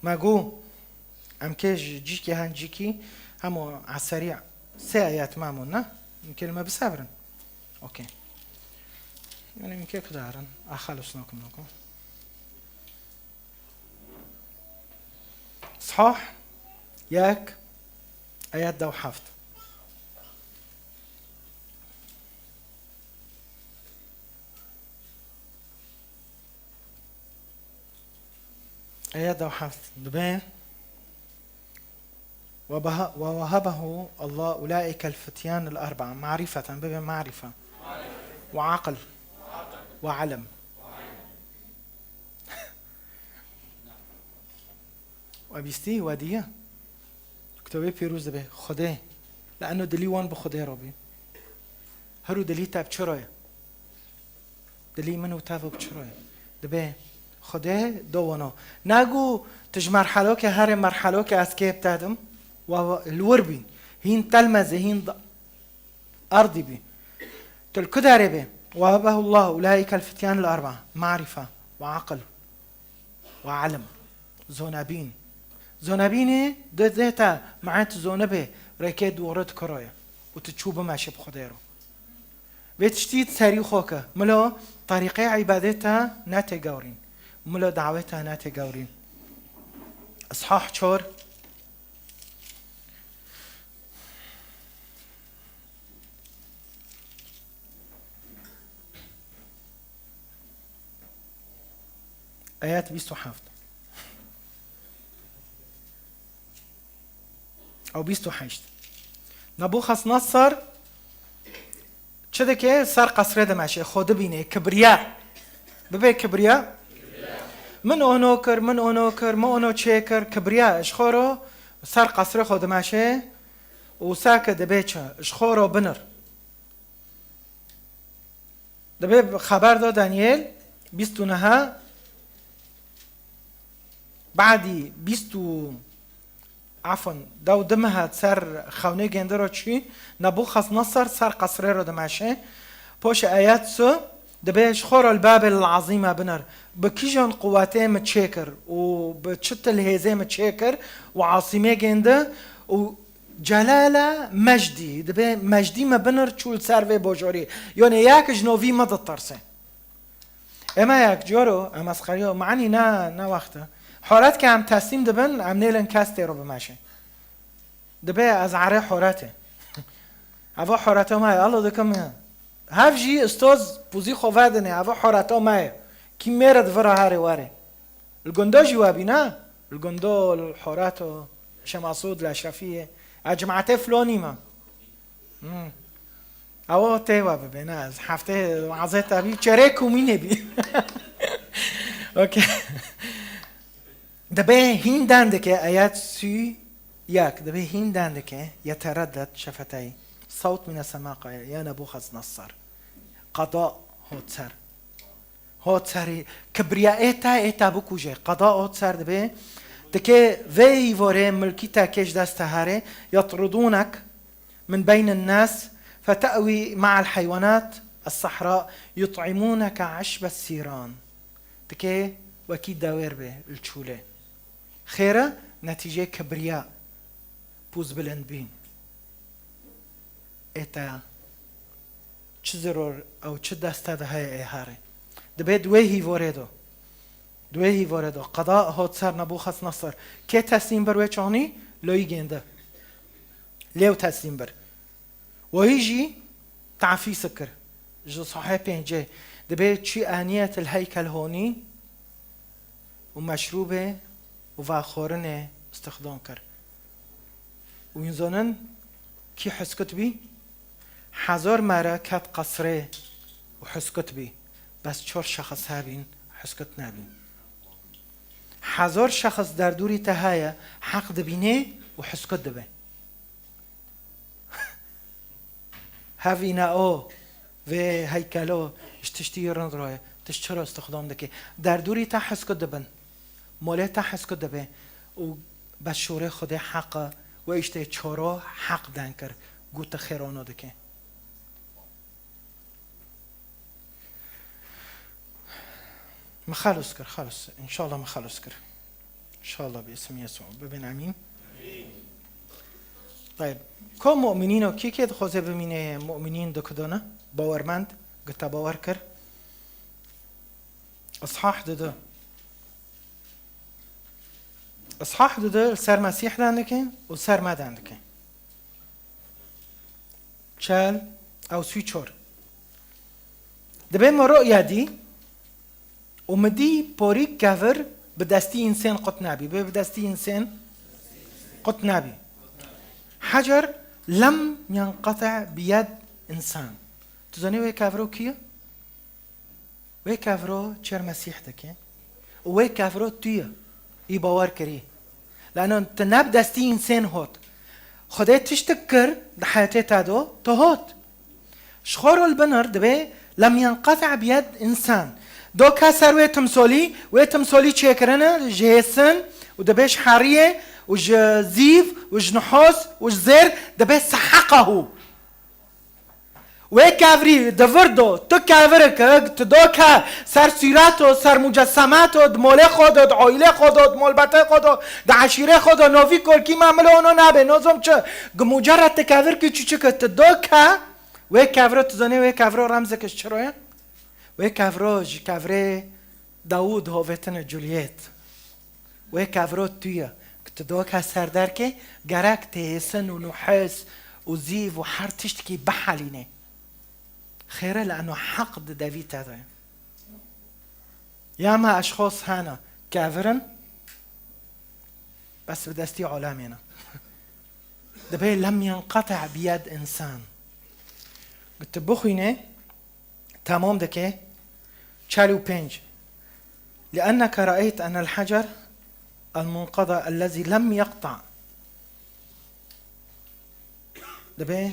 Me got, em kê ji cîkê hen cîkî, hemo eserî sê ayet me mûn, ne? Em kê li me bisevirin. Okey. Yani em kê kudarin. Axalusnakum nakum. Sah yek, ayet da û heft. Ayet da û heft dibe, "Ve beha-, ve vehebehu Allah ulaike el fityan el arba'a ma'rifeten", bibe ma'rife. Ve aql. Ve ilm. We bîstî, we dîye. Kitobê pîroz dibe, Xwedê. Li eno dilî wan bi Xwedê re bî. Her û dilî te bi çi re ye? Dilî min û tev bi çi re ye? Dibe Xwedê do wano. Nago tu ji merhelokê herê merhelokê ez kê bi te dim. Wa, wa, li wir bîn. Hîn telmezê, hîn da-, erdî bî. Tu li ku derê bê? Wehebehu Allah ulaîkel fityan el arba. Ma'rife ve aqil ve ilim. Zonebîn. Zonebînê de, de te meet zonibê rêkê dûre dikiro ye. Û tu çû bimeşe bi Xwedê re. Vê tiştî serî xwe ke, milo terîqê îbadê te ne tê gewrîn. Milo dawê te ne tê gewrîn. Îshah çor. Ayet bîst û heft. Ew bîst û heşt. Nebûxasnasar çi dike? Ser qesrê dimeşe, xwe dibîne, kibriya. Bibe kibriya. Min ono kir, min ono kir, min ono çêkir, kibriya. Ji xwe ro ser qesrê xwe dimeşe û sake dibe çi? Ji xwe ro binir. Dibe xeber da Daniel bîst û neh, badî bîst û, afwan, dew di mehe ser xewnê gêndi ro çî, Nebûxasnasar ser qesrê ro dimeşe. Poşe ayet su, dibe ji xwe ro li Babel el Azîme binir. Bi kîjan quwetê min çêkir û bi çi til hêzê min çêkir û asîmê gêndi û Celale Mecdî, dibe Mecdî me binir çû li ser vê bojorî. Yonê yek ji novî me ditirse. Ema yek coro, em ez xeriyo, manî ne, ne wexte. Horet ke em teslîm dibin, em nêlin kes tê ro bimeşe. Dibe ez erê horetê. Eva horeta me ye, Allah dikim ya. Hev jî istoz pûzî xwe vedinê, eva horeta me ye. Kî mêre di vira herê werê. Li gundo jî we bî, ne? Li gundo, li Horato, Şemasûd, li Eşrefiyê. Ez cimatê flonî me. Hmm. Ew tê we bibe, ne? Ez heftê wazê te bî, çerê komînê bî. Okey. Dibe hîn dendike, ayet sî yek. Dibe hîn dendike, yetereddet şefetey. Sawt mine sema qaya, ya Nebûxasnasar. Qada hot ser. Hot serî, kibriya ê te, ê te bikuje. Qada hot ser dibe. Dike vê îvorê milkî te kê ji dest te here, yatrudûnek min beynin nas, fete'wî ma'al heywanat es-sahra, yut'imûneke eşbes sîran. Dike wekî dewêr be, li çûlê. Xêre, netîcê kibriya, pûz bilind bîn. Ê te çi ziror ew çi deste de heye ê herê. Dibe di wê hîvorê do. Di wê hîvorê do. Qeda hot ser Nebûxasnasar. Kê teslîm bir wê çanî? Loyî gêndi. Lêw teslîm bir. Wayî jî tafî sikir. Ji sahê pêncê. Dibe çi aniyetil heykel honî û meşrûbê û vaxorinê istixdam kir. Û hûn zonin kî heskit bî? Hezar mere ket qesrê û heskut bî. Bes çar şexs hebîn, heskut nebîn. Hezar şexs derdûrî te heye, heq dibînê û heskut dibe. Hevîna o, vê heykelo, ji tiştî rind re, tu ji çi re istixdam dikî? Derdûrî te heskut dibin. Molê te heskut dibe. Û bes şûrê Xwedê heq e, wê îştê çoro heq den kir, got tu xêrano dikî. Min xelos kir, xelos. Înşallah min xelos kir. Înşallah bi îsim Yesû. Bibin emîn. Tayeb. Ko mu'minîn o, kî kê dixwaze bimîne mu'minîn dikidone? Bawermend, gita bawer kir. Ishah dide. Ishah dide li ser Mesîh den dike û li ser me den dike. Çel, ew sî çor. Dibê me ru'ya dî û min dî porî kevir bi destî însên qut nebî. Bê bi destî însên qut nebî. Hecer lem yenqete bi yed însan. Tu zanî wê keviro kî ye? Wê kevro çêr Mesîh dike. Û wê kevro tu ye. Î bawer kirî. Lano tu ne bi destî însên hot. Xwedê tiştik kir di heyetê te do, tu hot. Ji xwe re li binir dibê lem yenqete bi yed însan. Doka ser wê timsolî, wê timsolî çêkirine ji hêsin û dibê ji heriyê û ji zîv û ji nihos û ji zêr dibê seheqehu. Wê kevrî di vir do, tu kevireke, tu doke ser sûreto, ser mucesemato, di molê xwe do, di oîlê xwe do, di molbetê xwe do, di eşîrê xwe do, novî kolkî ma milo ono nabe, nozom çi. Gi mucerred tu kevir kî çiçike, tu doke, wê kevro, tu zanî wê kevro remzeke ji çi ro ye? Wê kevro ji kevrê Dawûd hovêtine Culiyêt. Wê kevro tu ye. Ku tu doka ser derkê, gerek tê hêsin û nuhês û zîv û her tiştekî bihelînê. Xêr e, lano heq di devî te de. Ya me eşxos hene, kevir in, bes bi destî alemê ne. Dibê lem yenqete bi yed însan. Ku tu bixwînê, Tamam dike. Çel û pênc. لأنك رأيت أن الحجر المنقض الذي لم يقطع. Dibê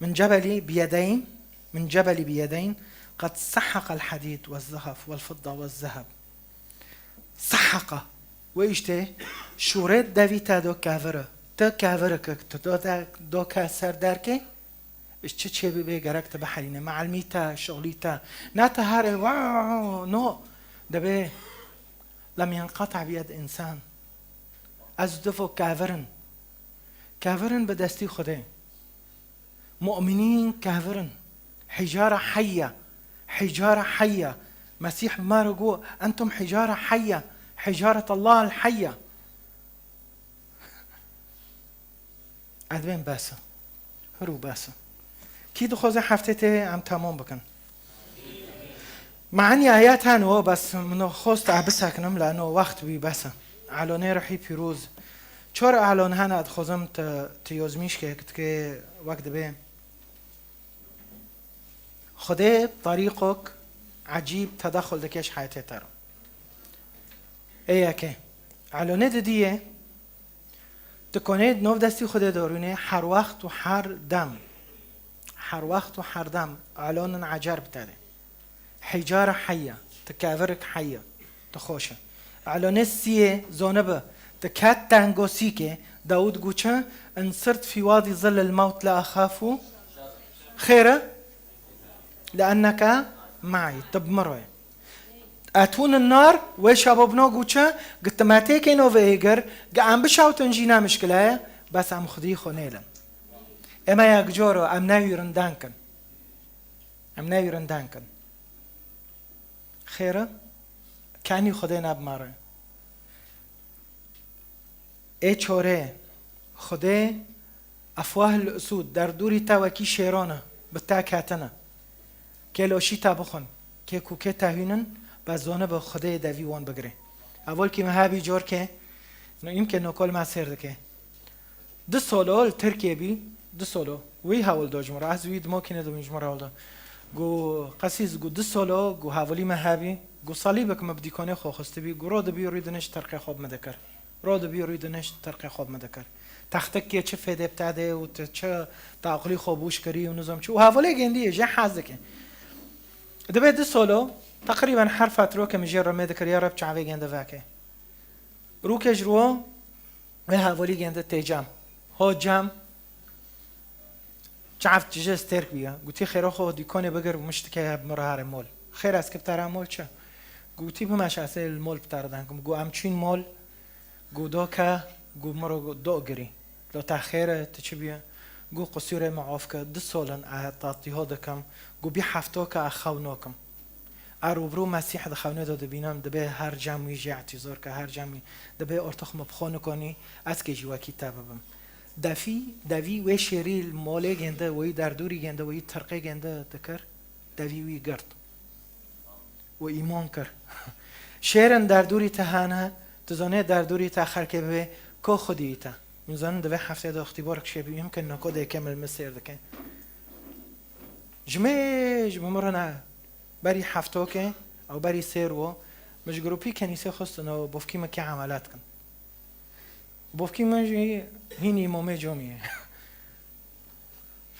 من جبل بيدين، من جبل بيدين قد سحق الحديد والذهب والفضة والذهب. Seheqa. Wê îştê şûrê devî te do kevir e. Te kevir e ke te do te, do ke ser derkê. Ji çi çê bibe gerek te bihelîne. Me'elmî te, şixlî te. Ne te herê, wa, no. Dibê lem yenqata bi yed însan. Ez divo kevir in. Kevir in bi destî Xwedê. Mu'minîn kevir in. Hijara heyya. Hijara heyya. Mesîh bi me re got, "Entum hijara heyya. Hijaret Allah el heyya." Ez dibêm bes e. Hir û bes e. Kî dixwaze heftê tê em temam bikin? Me'enî ayet hene, bes min xwest ez bisekinim, lano wext wî bes e. Elonê ruhî pîroz. Çar elon hene, ez dixwazim tu, tu yozmîşkek dike, wek dibê. Xwedê bi terîqok ecîb tedexul dike ji heyetê te re. Ê yekê. Elonê didiyê, tu konê di nav destî Xwedê de rûnê her wext û her dem. Her wext û her dem. Elonin ecer bi te de. Hîcara heyya, tu kevirik heyya, tu xweş e. Elonê siyê zonibi, tu ket tengosîkê, Dawûd got çi, "In sirt fî wadî zillil mewt la exafu." Xêr e? "Li enneke me'î", tu bi min re. Etûn nar, wê şabo bino got çi, "Gi tu me têkê nov êgir, gi em bişewtin jî ne mişkile ye, bes em xwedî xwe nêlin." Ema yek coro, em newîrin denkin. Em newîrin denkin. Xêr e? Kenî Xwedê ne bi me re. Ê çorê, Xwedê efwahil usûd, derdûrî te wekî şêran e, bi te ketine. Kê loşî te bixwin, kê kûkê te hûnin, be zonibe Xwedê devî wan bigire. Evolkî me hebî corkê, no îmkê nokol me sêr dike. Du solo li Tirkiyê bî, du solo. Wî hewl da ji min re, ez wî dimokî nedibûm ji min re hewl da. Got, Qesîs, got, du sala, got, hevalî me hebî, got, salîbek me bi dîkanê xwe xwestibî, got, ro dibî rû dinişt terqê xwe bi min dikir. Ro dibî rû dinişt terqê xwe bi min dikir. Textikê çi fêdê bi te de û tu çi te aqilî xwe bûş kirî û nizam çi. Û hevalê gêndî ye, jê hez dike. Dibe du sala, teqrîben her fetrokê min jê re mê dikir, ya Reb çavê gênde veke. Rûkê ji ro, wê hevalî gênde tê cem. Ho cem, çav tije stêrk bûye. Gotî, xêra xwe dîkonê bigir û miştike bi min re here mol. Xêr, ez kifte re mol çi? Gotî, bimeşe, ez ê li mol bi te re deng kim. Got, em çûn mol, got, do ke, got, min re got, do girî. Lo te xêr e, tu çi bûye? Got, qisûrê min af ke, du sal in ez tatîho dikim. Got, bî hefto ke ez xew nakim. A rûbirû Mesîh di xewnê de dibînim, dibê her cem wî jê îtîzor ke, her cem wî. Dibê ortox min bi xwe nikonî, ez kê jî wekî te bibim. Devî, devî wê şêrî li molê gênde, weyî derdûrî gênde, weyî tirqê gênde dikir, devî wî girt. Û îman kir. Şêrin derdûrî te hene, tu zanê derdûrî te xelkê bibê, ko xwedî te. Min zanin di vê heftê de îxtîbarek çêbî, yimkin nako dê kêm li min sêr dike. Ji me, ji min re ne. Berî heftokê, ew berî sêr wo, min ji grûpî kenîsê xistin û bofkî min kê emeliyat kin. Bofkî min jî hîn îmamê comî ye.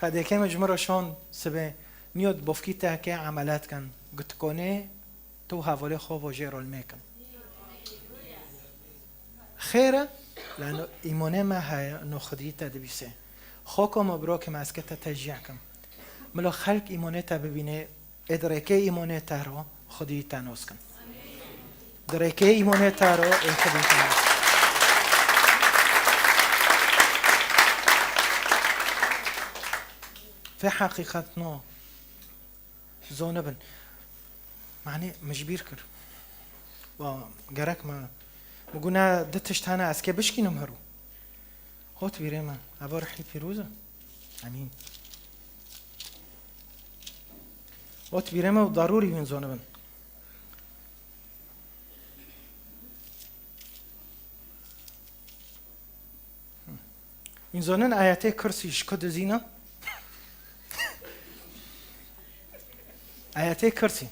Fedêkê min ji min re şand sibê, niyot bofkî te kê emeliyat kin. Got konê, tu hevalê xwe vo jê rolmê kin. Xêr e, lano îmonê me heye, no xwedî te dibîsê. Xoko me, birokê me, ez ke te teşcî kim. Milo xelk îmonê te bibînê, ê di rêkê îmonê te ro, xwedî te nos kin. Di rêkê îmonê te ro, ê xwedî te nos kin. Vê heqîqet no. Zonibin. Manê min ji bîr kir. Wa gerek me, min got, ne du tişt hene ez kê bişkînim herû. Hot bîrê me. Eva ruhî pîroz e. Emîn. Hot bîrê me û darûrî wîn zonibin. Hîn zanin ayetê kursî ji ku dizîne? Ayetê kursî.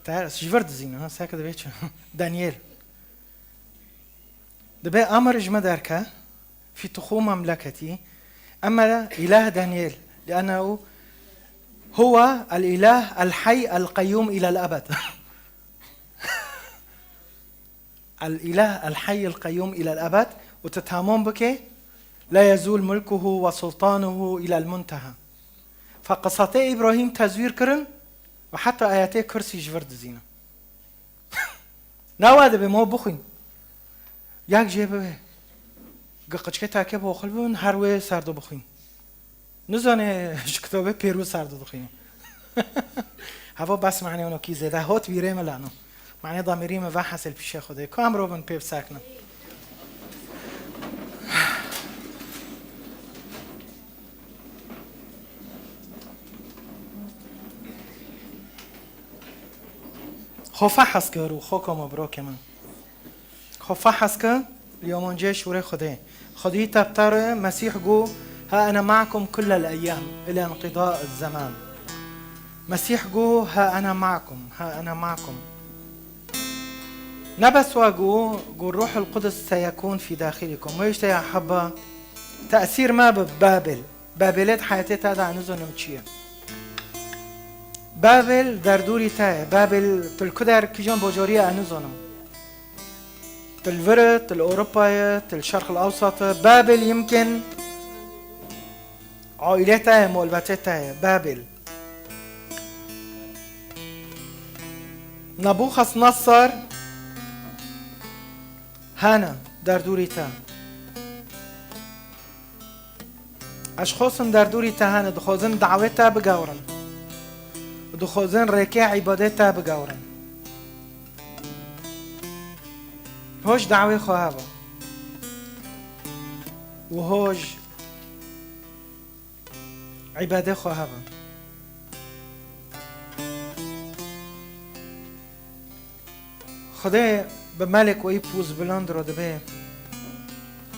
Te ji vir dizîne, ha, seke divê çi? Daniel. Dibe emir ji me derke, fî tuxû memleketî, emme îlah Daniel, liennehu huwe el îlah el heyy el qeyyûm îlel ebed. El îlah el heyy el qeyyûm îlel ebed, û tu tamam bike, la yezûl mulkuhu ve sultanuhu îlel munteha. Fe qisatê Îbrahîm tezwîr kirin û heta ayetê kursî ji vir dizîne. Nawa dibe mo bixwîn. Yak jê bibe. Gi qiçkê takê bi oxil bibin, her wê serdo bixwîn. Nizane ji kitobê pêrû serdo dixwîne. Heva bes mane ono kî zêde hot bîrê me lano. Mane damirî me ve hesil pîşe Xwedê. Ku em robin pê biseknin. Xwe fehes kir û xwe koma birokê min. Xwe fehes ke, li yomancê şûrê Xwedê. Xwedî tebtare Mesîh got, "Ha ene ma'kum kullel eyyam, ila inqida zeman." Mesîh got, "Ha ene ma'kum, ha ene ma'kum." Ne bes wa got, got, "Ruhul Qudus seyekun fî daxilikum." Wê işte ya heba, tesîr me bi Babil. Babêlê di heyetê te de nizanim çi ye. Babêl derdûrî te ye. Babêl tu li ku der kîjan bajarî ye nizanim. Tu li vir e, tu li Ewropa ye, tu li Şerq el Ewsat e. Babêl yimkin aîlê te ye, malbetê te ye. Babêl. Nebûxasnasar hene derdûrî te. Eşxosin derdûrî te hene, dixwazin dawê te bigewrin. Dixwazin rêkê îbadê te bigewrin. Hoj dawê xwe hebe. Û hoj îbadê xwe hebe. Xwedê bi melek weyî pûz bilind re dibe.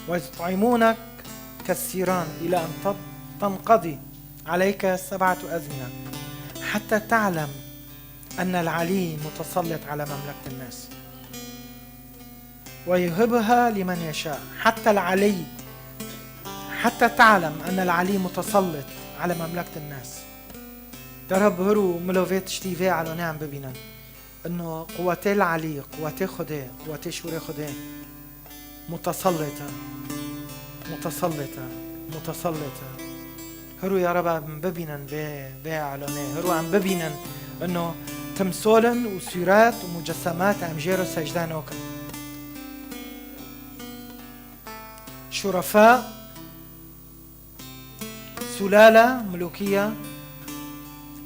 Ve yut'imuneke siran îla en tab-, تنقضي عليك سبعة أزمنة حتى تعلم أن العلي متسلط على مملكة الناس ويهبها لمن يشاء. حتى العلي، حتى تعلم أن العلي متسلط على مملكة الناس. يا رب، هرو ملوفيت شتي في على نعم ببينن. انه قوتي العلي، قوتي خدي، قوتي شوري خدي. متسلطة، متسلطة، متسلطة. هرو يا رب عم ببينن بي، بي علوني. هرو عم ببينن انه تمثولن وصورات ومجسمات عم جيرو سجدان اوكن. شرفاء، سلالة ملوكية.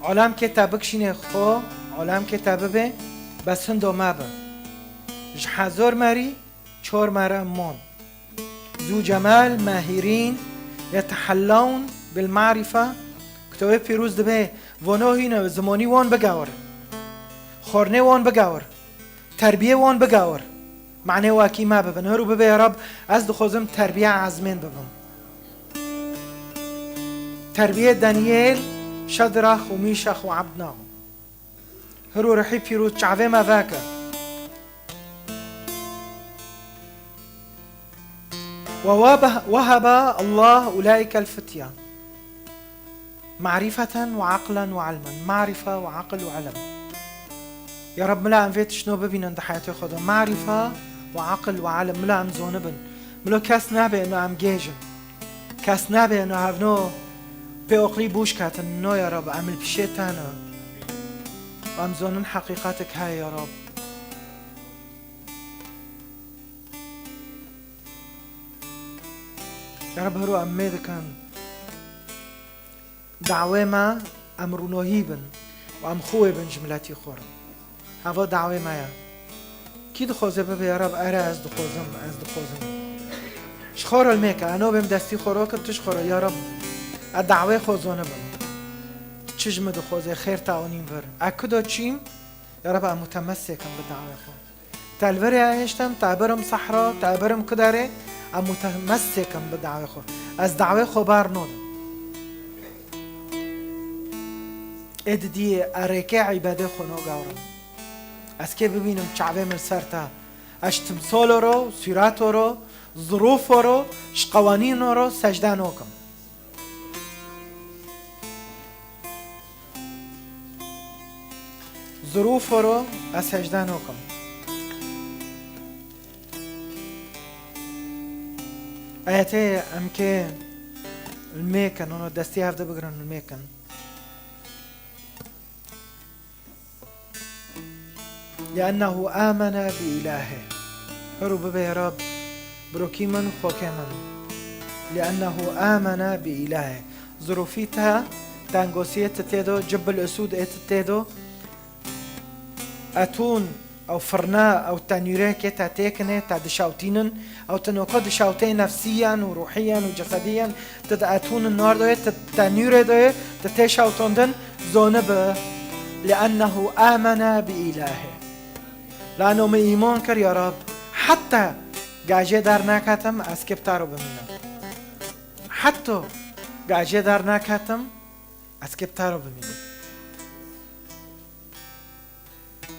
عالم كي تابكشيني خو، عالم كي تاببي، بس هندو ما به. جحازور ماري، چور مارا مون. ذو جمال ماهرين يتحلون بالمعرفة. كتابي بيروز دبي، فونو هنا زموني وان بقاور. خورني وان بقاور. تربية وان بقاور. معنى واكي ما ببن. هرو ببي يا رب، از دخوزم تربية عزمين ببن. تربية دانيال، شدرخ وميشخ وعبدناغو. هرو رحي بيروز چاوي ما فاكا. ووهب، وهب الله أولئك الفتية معرفة وعقلا وعلما. معرفة وعقل وعلم. يا رب، ملا أم فيت شنو ببينن دحياتي خدو. معرفة وعقل وعلم. ملا أم زونبن. ملو كاس نابي إنه أم جيجن. كاس نابي إنه هفنو بي أقلي بوش كاتن. نو يا رب، أم البشيتانا. وأم زونن حقيقتك هاي يا رب. يا رب، هرو أم ميدكن. دعوه ما أم رونوهي بن وأم خوه بن جملتي خورم. هوا دعوه ما يا. كي دخوزي ببي يا رب، أرى أز دخوزم، أز دخوزم. شخور الميكا، أنو بم دستي خوروك، تشخور يا رب. الدعوه خوزونه بن. تشجم دخوزي خير تاونين فر. أكدو تشيم، يا رب، أم متمسكم بالدعوه خو. تلوري عيشتم، تابرم صحراء، تابرم كداري، أم متمسكم بالدعوه خو. أز دعوه خو بار نود. اد دي أريكي عباده خو نو گاورم. أز كي ببينم چاوه من سرتا. أش تمثول رو، صورات رو، ظروف رو، ش قوانين رو، سجده نوكم. ظروف رو، أز سجده نوكم. آياتي أم كي الميكن، ونو دستي هفده بگرن الميكن. لأنه آمن بإلهه. هرو ببي يا رب، بروكي من خوكي من. لأنه آمن بإلهه. ظروفي تا تانگوسية تتيدو، جب الأسود إيه تتيدو. أتون أو فرنا أو تنورة كي تا تيكنه، تا دشاوتينن، أو تنوكو دشاوتي نفسيا وروحيا وجسديا، تد أتون النار دوية، تد تنورة دوية، تتي شاوتوندن، زونه به، لأنه آمن بإلهه. لأنه من إيمان كر يا رب، حتى گاجه دار ناکاتم، أز كي بتارو بمينم. حتى گاجه دار ناکاتم، أز كي بتارو بمينم.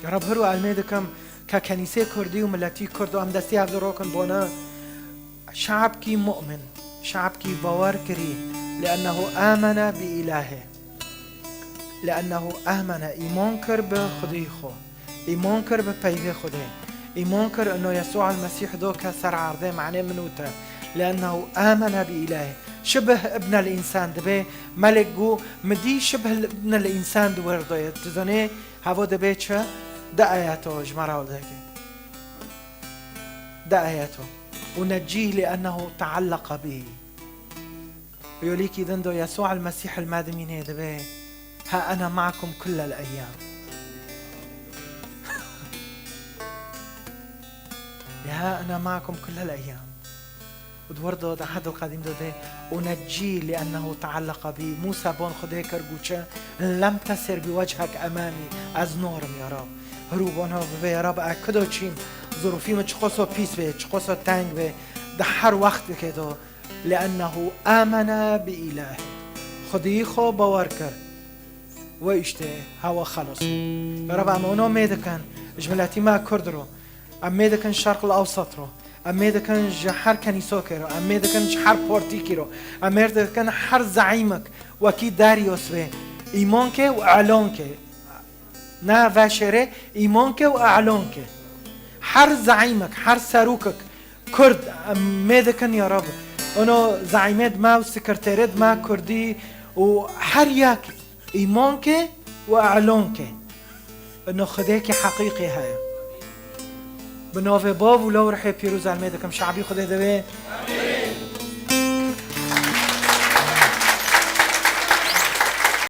يا رب، هرو ألمي دكم ككنيسة كردي وملتي كردو أم دستي هفده روكن بونا. شعبكي مؤمن، شعبكي باور كري، لأنه آمن بإلهه. لأنه آمن، إيمان كر بخدي خو. إيمان كر بپيوي خدي. إيمان كر إنه يسوع المسيح دو كسر عرضه معناه منوته. لأنه آمن بإلهه. شبه ابن الإنسان دبي ملك جو مدي شبه ابن الإنسان دوردوية. تزني هفو دبي چه؟ ده آياتو جمرة ولدكي. ده آياتو. ونجيه لأنه تعلق بي. ويوليكي دندو يسوع المسيح المادمين دبي. ها أنا معكم كل الأيام. يا ها أنا معكم كل الأيام. ودوردو ده عهد القديم دو ده. ونجيه لأنه تعلق بي. موسى بون خدي كرقوچه. لم تسر بوجهك أمامي. أز نورم يا رب. هرو بون هو ببي يا رب أكدو چيم. ظروفي من چقوسو پيس بي، چقوسو تنگ بي. ده هر وقت بكدو. لأنه آمن بإلهه. Xwediyî xwe bawer kir. We îşte hewa xelos. Ya Rab, em ono mê dikin ji miletî me Kurd ro. Em mê dikin Şerq li Ewsat ro. Em mê dikin ji her kenîsokê ro. Em mê dikin ji her partîkî ro. Em mê dikin her zeîmek wekî Darius bê. Îmanke û elanke. Ne veşêrê, îmanke û elanke. Her zeîmek, her serokek Kurd, em mê dikin ya Rab. Ono zeîmê dime û sekreterê dime Kurdî û her yek îmanke û elanke. Ino Xwedêkî heqîqî heye. Bi navê Bav û Law û Rihê Pîroz em mê dikim. Şabî Xwedê divê.